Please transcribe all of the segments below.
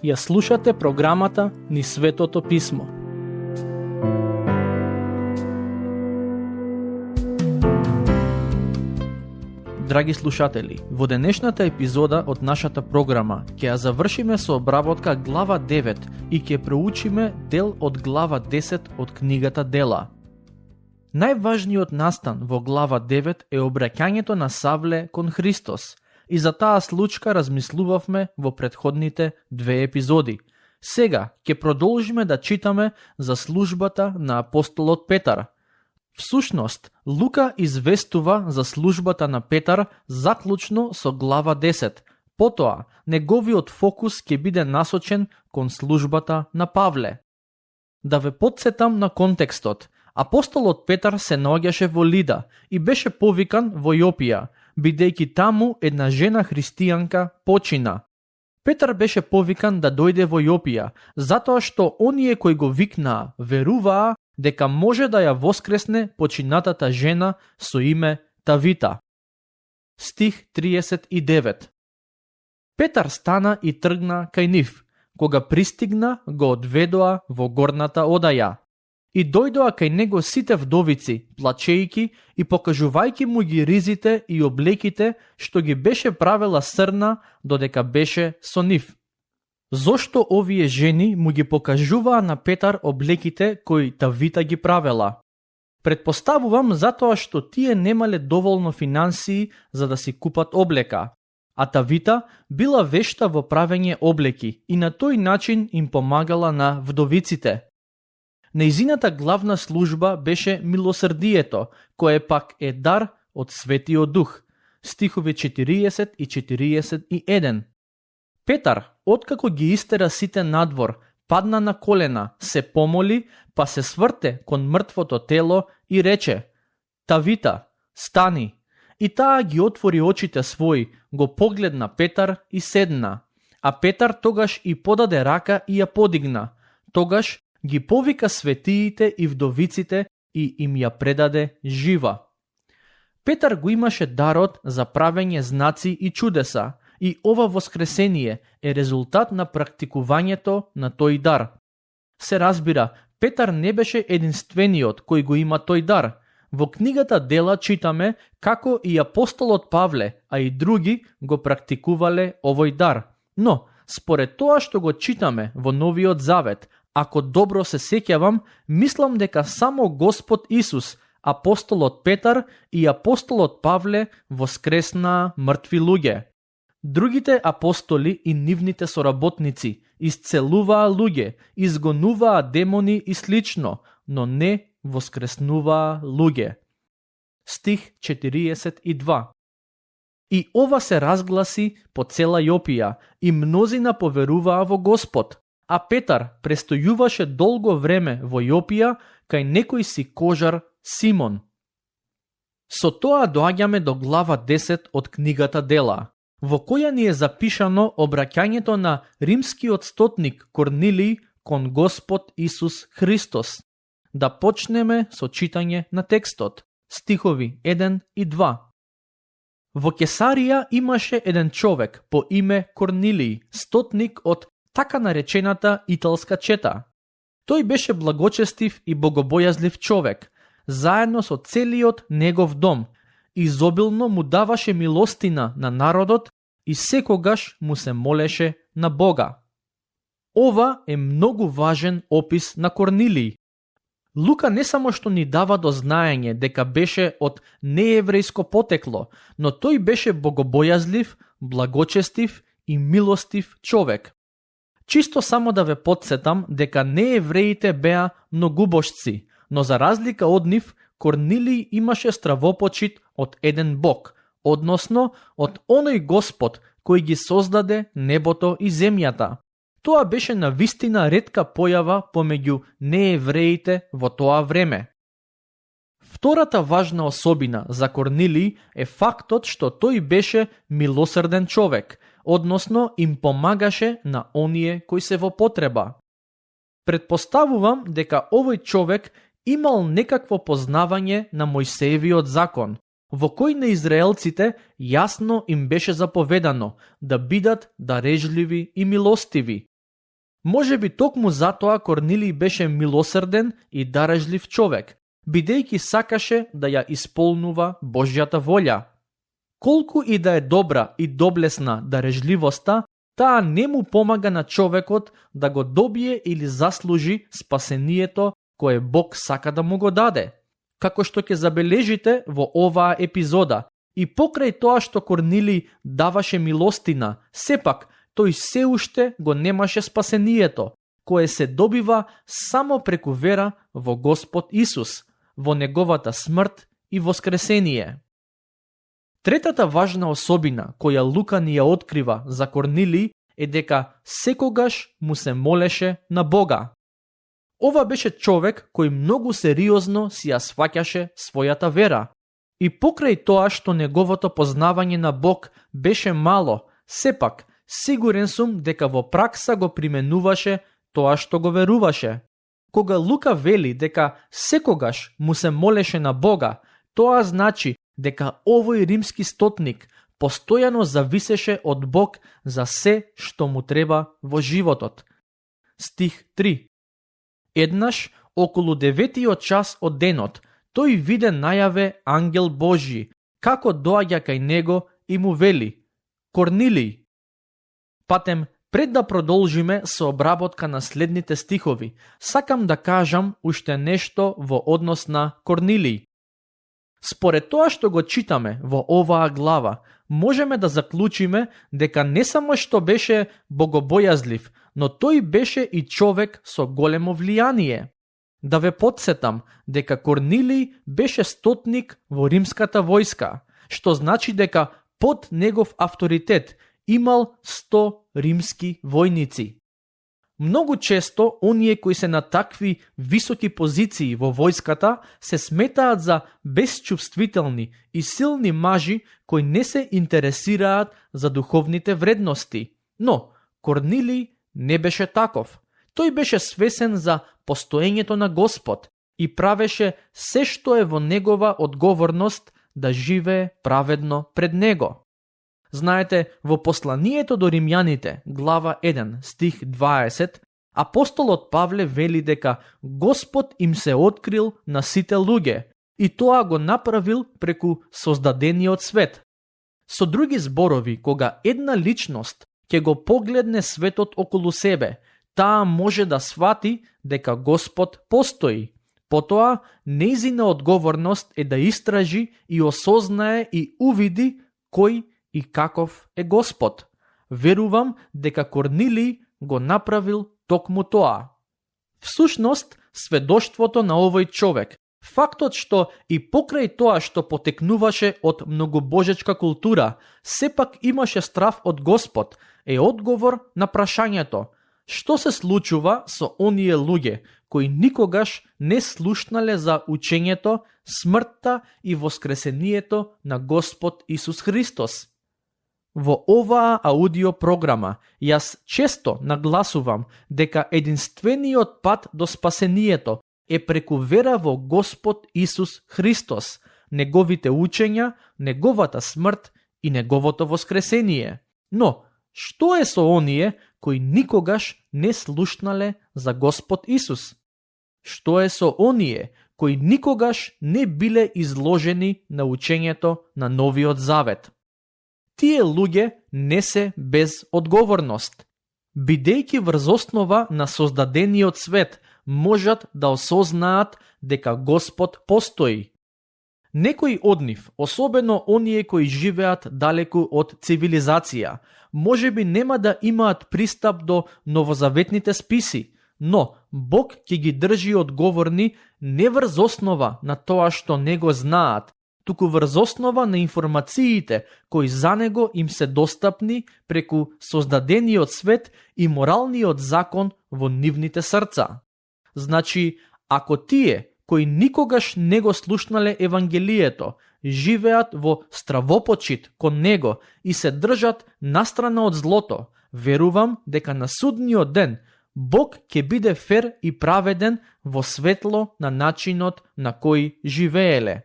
Ја слушате програмата Низ Светото Писмо. Драги слушатели, во денешната епизода од нашата програма ќе ја завршиме со обработка глава 9 и ќе проучиме дел од глава 10 од книгата Дела. Најважниот настан во глава 9 е обраќањето на Савле кон Христос, и за таа случка размислувавме во претходните две епизоди. Сега ќе продолжиме да читаме за службата на апостолот Петар. Всушност, Лука известува за службата на Петар заклучно со глава 10. Потоа, неговиот фокус ќе биде насочен кон службата на Павле. Да ве потсетам на контекстот. Апостолот Петар се наоѓаше во Лида и беше повикан во Јопија, бидејќи таму една жена христијанка почина. Петар беше повикан да дојде во Јопија, затоа што оние кои го викнаа веруваа дека може да ја воскресне починатата жена со име Тавита. Стих 39. Петар стана и тргна кај нив. Кога пристигна, го одведоа во горната одаја. И дојдоа кај него сите вдовици, плачејки и покажувајки му ги ризите и облеките што ги беше правела Срна додека беше со нив. Зошто овие жени му ги покажуваа на Петар облеките кои Тавита ги правела? Предпоставувам затоа што тие немале доволно финансии за да си купат облека, а Тавита била вешта во правење облеки и на тој начин им помагала на вдовиците. Нејзината главна служба беше милосрдието, кое пак е дар од Светиот Дух. Стихови 40 и 41. Петар, откако ги истера сите надвор, падна на колена, се помоли, па се сврте кон мртвото тело и рече: Тавита, стани! И таа ги отвори очите своји, го погледна Петар и седна. А Петар тогаш и подаде рака и ја подигна. Тогаш ги повика светиите и вдовиците и им ја предаде жива. Петар го имаше дарот за правење знаци и чудеса, и ова воскресение е резултат на практикувањето на тој дар. Се разбира, Петар не беше единствениот кој го има тој дар. Во книгата Дела читаме како и апостолот Павле, а и други го практикувале овој дар. Но, според тоа што го читаме во Новиот Завет, ако добро се сеќавам, мислам дека само Господ Исус, апостолот Петар и апостолот Павле воскреснаа мртви луѓе. Другите апостоли и нивните соработници исцелуваа луѓе, изгонуваа демони и слично, но не воскреснуваа луѓе. Стих 42. И ова се разгласи по цела Јопија и мнозина поверуваа во Господ. А Петар престојуваше долго време во Јопија кај некој си кожар Симон. Со тоа доаѓаме до глава 10 од книгата Дела, во која ни е запишано обраќањето на римскиот стотник Корнилиј кон Господ Исус Христос. Да почнеме со читање на текстот, стихови 1 и 2. Во Кесарија имаше еден човек по име Корнилиј, стотник од така наречената италска чета. Тој беше благочестив и богобојазлив човек, заедно со целиот негов дом, изобилно му даваше милостина на народот и секогаш му се молеше на Бога. Ова е многу важен опис на Корнилиј. Лука не само што ни дава до знаење дека беше од нееврејско потекло, но тој беше богобојазлив, благочестив и милостив човек. Чисто само да ве потсетам дека неевреите беа многубожци, но за разлика од нив, Корнилиј имаше стравопочит од еден Бог, односно од оној Господ кој ги создаде небото и земјата. Тоа беше навистина ретка појава помеѓу неевреите во тоа време. Втората важна особина за Корнилиј е фактот што тој беше милосрден човек, односно им помагаше на оние кои се во потреба. Предпоставувам дека овој човек имал некакво познавање на Мојсеевиот закон, во кој на израелците јасно им беше заповедано да бидат дарежливи и милостиви. Може би токму затоа Корнилиј беше милосрден и дарежлив човек, бидејќи сакаше да ја исполнува Божјата волја. Колку и да е добра и доблесна дарежливоста, таа не му помага на човекот да го добие или заслужи спасението кое Бог сака да му го даде. Како што ќе забележите во оваа епизода, и покрај тоа што Корнилиј даваше милостина, сепак тој се уште го немаше спасението, кое се добива само преку вера во Господ Исус, во неговата смрт и воскресение. Третата важна особина која Лука ни ја открива за Корнилиј е дека секогаш му се молеше на Бога. Ова беше човек кој многу сериозно си ја сваќаше својата вера. И покрај тоа што неговото познавање на Бог беше мало, сепак сигурен сум дека во пракса го применуваше тоа што го веруваше. Кога Лука вели дека секогаш му се молеше на Бога, тоа значи дека овој римски стотник постојано зависеше од Бог за се што му треба во животот. Стих 3. Еднаш, околу 9 час од денот, тој виде најаве ангел Божји, како доаѓа кај него и му вели: Корнилиј. Патем, пред да продолжиме со обработка на следните стихови, сакам да кажам уште нешто во однос на Корнилиј. Според тоа што го читаме во оваа глава, можеме да заклучиме дека не само што беше богобојазлив, но тој беше и човек со големо влијание. Да ве потсетам дека Корнилиј беше стотник во римската војска, што значи дека под негов авторитет имал 100 римски војници. Многу често, оние кои се на такви високи позиции во војската се сметаат за безчувствителни и силни мажи кои не се интересираат за духовните вредности. Но Корнилиј не беше таков. Тој беше свесен за постоењето на Господ и правеше се што е во негова одговорност да живее праведно пред него. Знаете, во посланието до римјаните, глава 1, стих 20, апостолот Павле вели дека Господ им се открил на сите луѓе и тоа го направил преку создадениот свет. Со други зборови, кога една личност ќе го погледне светот околу себе, таа може да свати дека Господ постои. Потоа, нејзина одговорност е да истражи и осознае и увиди кој и каков е Господ. Верувам дека Корнилиј го направил токму тоа. Всушност, сведоштвото на овој човек, фактот што и покрај тоа што потекнуваше од многобожечка култура, сепак имаше страв од Господ, е одговор на прашањето: што се случува со оние луѓе кои никогаш не слушнале за учењето, смртта и воскресението на Господ Исус Христос? Во оваа аудиопрограма јас често нагласувам дека единствениот пат до спасението е преку вера во Господ Исус Христос, неговите учења, неговата смрт и неговото воскресение. Но, што е со оние кои никогаш не слушнале за Господ Исус? Што е со оние кои никогаш не биле изложени на учењето на Новиот Завет? Тие луѓе не се без одговорност. Бидејќи врз основа на создадениот свет можат да осознаат дека Господ постои. Некои од нив, особено оние кои живеат далеку од цивилизација, можеби нема да имаат пристап до новозаветните списи, но Бог ќе ги држи одговорни не врз основа на тоа што не го знаат, туку врз основа на информациите кои за него им се достапни преку создадениот свет и моралниот закон во нивните срца. Значи, ако тие кои никогаш не го слушнале Евангелието, живеат во стравопочит кон него и се држат настрана од злото, верувам дека на судниот ден Бог ќе биде фер и праведен во светло на начинот на кој живееле.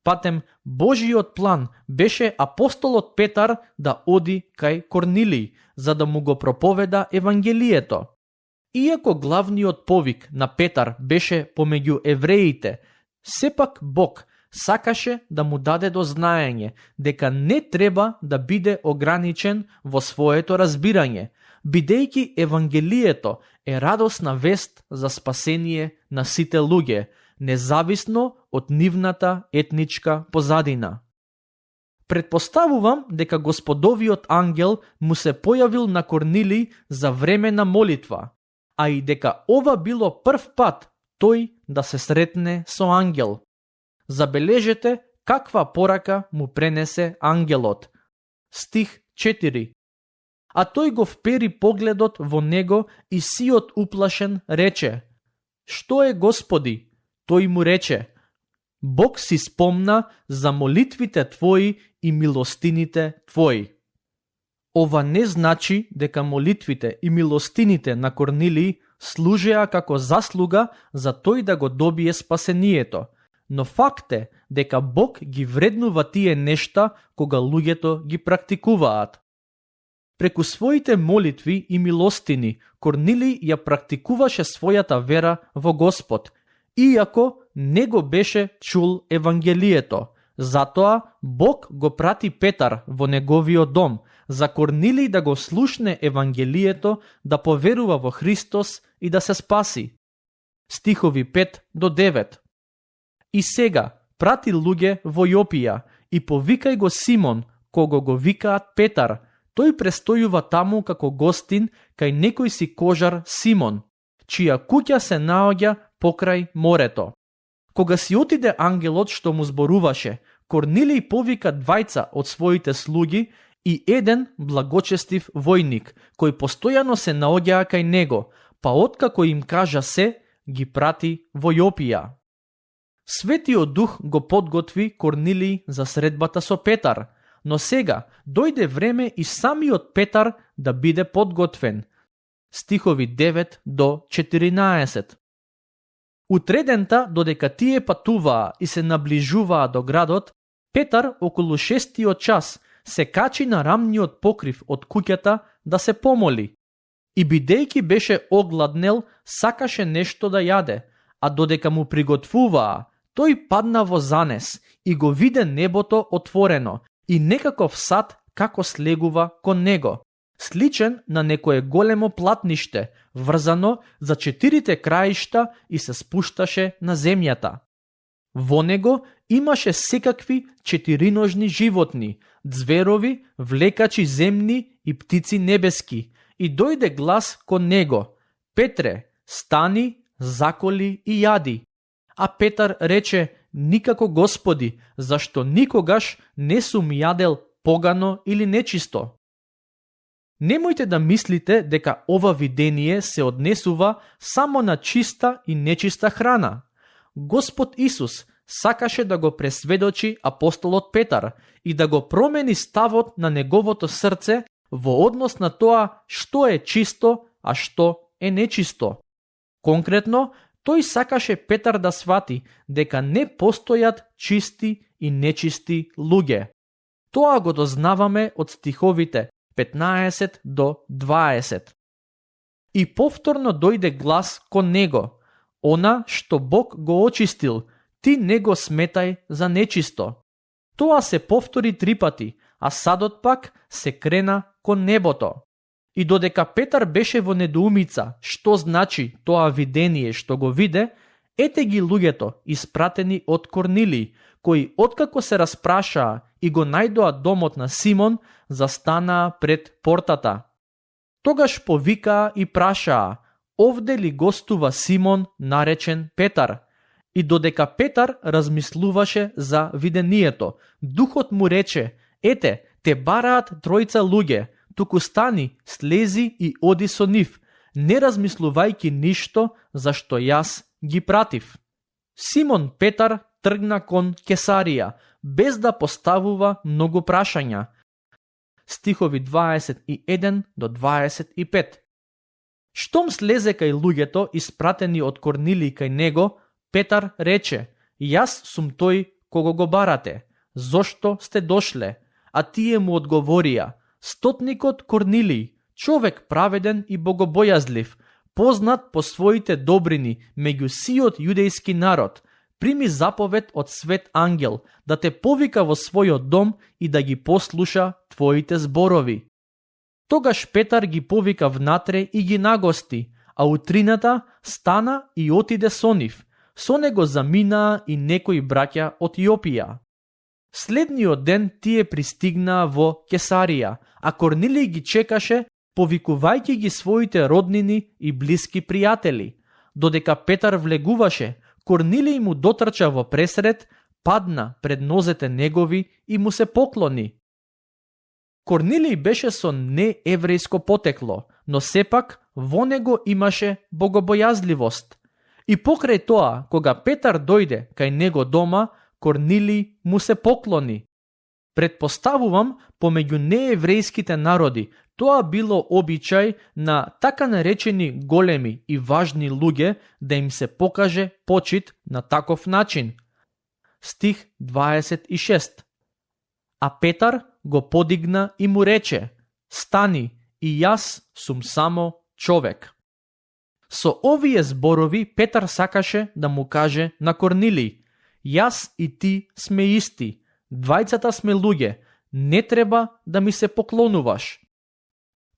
патем Божиот план беше апостолот Петар да оди кај Корнилиј, за да му го проповеда Евангелието. Иако главниот повик на Петар беше помеѓу евреите, сепак Бог сакаше да му даде до знаење дека не треба да биде ограничен во своето разбирање, бидејќи Евангелието е радосна вест за спасение на сите луѓе, независно од нивната етничка позадина. Предпоставувам дека Господовиот ангел му се појавил на Корнилиј за време на молитва, а и дека ова било прв пат тој да се сретне со ангел. Забележете каква порака му пренесе ангелот. Стих 4. А тој го впери погледот во него и сиот уплашен рече: Што е, Господи? Тој му рече: Бог си спомна за молитвите твои и милостините твои. Ова не значи дека молитвите и милостините на Корнилиј служеа како заслуга за тој да го добие спасението, но факт е дека Бог ги вреднува тие нешта кога луѓето ги практикуваат. Преку своите молитви и милостини, Корнилиј ја практикуваше својата вера во Господ, иако не го беше чул Евангелието. Затоа Бог го прати Петар во неговиот дом, за Корнилиј да го слушне Евангелието, да поверува во Христос и да се спаси. Стихови 5 до 9. И сега прати луѓе во Јопија и повикај го Симон, кого го викаат Петар. Тој престојува таму како гостин кај некој си кожар Симон, чија куќа се наоѓа покрај морето. Кога си отиде ангелот што му зборуваше, Корнилиј повика двајца од своите слуги и еден благочестив војник, кој постојано се наоѓаа кај него, па откако им кажа се, ги прати во Јопија. Светиот Дух го подготви Корнилиј за средбата со Петар, но сега дојде време и самиот Петар да биде подготвен. Стихови 9 до 14. Утредента, додека тие патуваа и се наближуваа до градот, Петар околу 6 час се качи на рамниот покрив од куќата да се помоли. И бидејќи беше огладнел, сакаше нешто да јаде, а додека му приготвуваа, тој падна во занес и го виде небото отворено и некаков сад како слегува кон него, сличен на некое големо платниште, врзано за 4 краишта и се спушташе на земјата. Во него имаше секакви 4ножни животни, ѕверови, влекачи земни и птици небески, и дојде глас кон него: Петре, стани, заколи и јади. А Петар рече: Никако, Господи, зашто никогаш не сум јадел погано или нечисто. Немојте да мислите дека ова видение се однесува само на чиста и нечиста храна. Господ Исус сакаше да го пресведочи апостолот Петар и да го промени ставот на неговото срце во однос на тоа што е чисто, а што е нечисто. Конкретно, тој сакаше Петар да свати дека не постојат чисти и нечисти луѓе. Тоа го дознаваме од стиховите 15 до 20. И повторно дојде глас кон него: Она што Бог го очистил, ти не го сметај за нечисто. Тоа се повтори 3 пати, а садот пак се крена кон небото. И додека Петар беше во недоумица што значи тоа видение што го виде, ете ги луѓето испратени од Корнилиј, кои откако се распрашаа и го најдоа домот на Симон, застанаа пред портата. Тогаш повикаа и прашаа: овде ли гостува Симон, наречен Петар? И додека Петар размислуваше за видението, духот му рече: ете, те бараат 3 луѓе, туку стани, слези и оди со нив, не размислувајќи ништо, зашто јас ги пратив. Симон Петар тргна кон Кесарија, без да поставува многу прашања. Стихови 21 до 25. Штом слезе кај луѓето испратени од Корнилиј кај него, Петар рече: јас сум тој кого го барате? Зошто сте дошле? А тие му одговорија: стотникот Корнилиј, човек праведен и богобојазлив, познат по своите добрини меѓу сиот јудејски народ, прими заповед од свет ангел да те повика во својот дом и да ги послуша твоите зборови. Тогаш Петар ги повика внатре и ги нагости, а утрината стана и отиде со нив. Со него заминаа и некои браќа од Јопија. Следниот ден тие пристигнаа во Кесарија, а Корнилиј ги чекаше, повикувајќи ги своите роднини и блиски пријатели. Додека Петар влегуваше, Корнилиј му дотрча во пресред, падна пред нозете негови и му се поклони. Корнилиј беше со нееврејско потекло, но сепак во него имаше богобојазливост. И покрај тоа, кога Петар дојде кај него дома, Корнилиј му се поклони. Предпоставувам, помеѓу нееврејските народи, тоа било обичај на така наречени големи и важни луѓе да им се покаже почит на таков начин. Стих 26. А Петар го подигна и му рече: стани, и јас сум само човек. Со овие зборови Петар сакаше да му каже на Корнилиј: јас и ти сме исти, двајцата сме луѓе, не треба да ми се поклонуваш.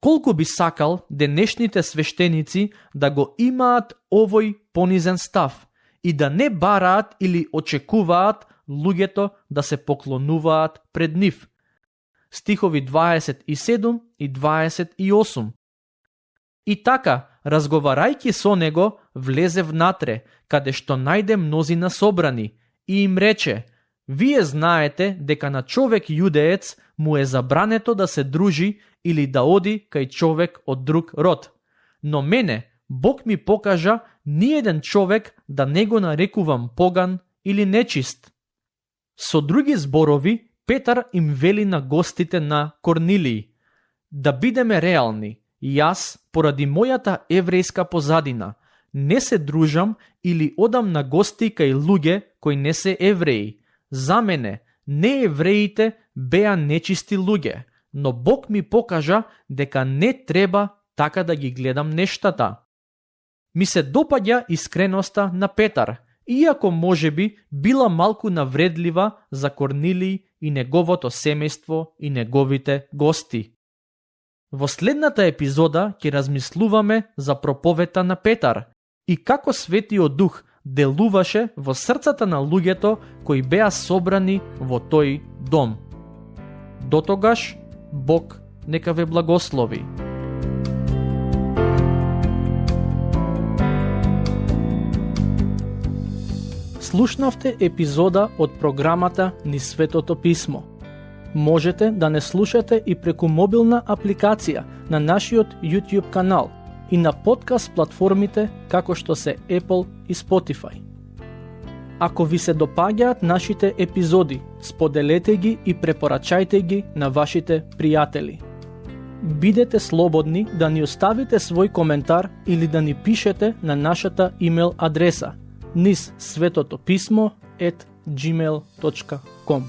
Колку би сакал денешните свештеници да го имаат овој понизен став и да не бараат или очекуваат луѓето да се поклонуваат пред нив. Стихови 27 и 28. И така, разговарајќи со него, влезе внатре, каде што најде мнозина собрани, и им рече: вие знаете дека на човек јудеец му е забрането да се дружи или да оди кај човек од друг род. Но мене, Бог ми покажа ниеден човек да не го нарекувам поган или нечист. Со други зборови, Петар им вели на гостите на Корнилиј: да бидеме реални, јас, поради мојата еврејска позадина, не се дружам или одам на гости кај луѓе кои не се евреи. За мене, неевреите беа нечисти луѓе, но Бог ми покажа дека не треба така да ги гледам нештата. Ми се допаѓа искреноста на Петар, иако можеби била малку навредлива за Корнилиј и неговото семејство и неговите гости. Во следната епизода ќе размислуваме за проповета на Петар и како Светиот Дух делуваше во срцата на луѓето кои беа собрани во тој дом. Дотогаш, Бог нека ве благослови. Слушнавте епизода од програмата Низ Светото Писмо. Можете да не слушате и преку мобилна апликација на нашиот YouTube канал и на подкаст платформите како што се Apple и Spotify. Ако ви се допаѓаат нашите епизоди, споделете ги и препорачајте ги на вашите пријатели. Бидете слободни да ни оставите свој коментар или да ни пишете на нашата имейл адреса nizsvetotopисmo@gmail.com.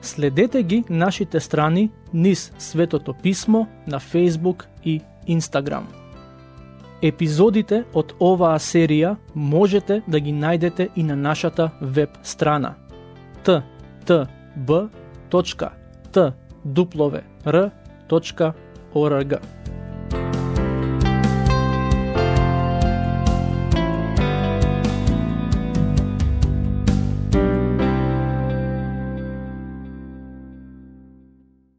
Следете ги нашите страни Низ Светото Писмо на Facebook и Instagram. Епизодите од оваа серија можете да ги најдете и на нашата веб страна ttb.twr.org.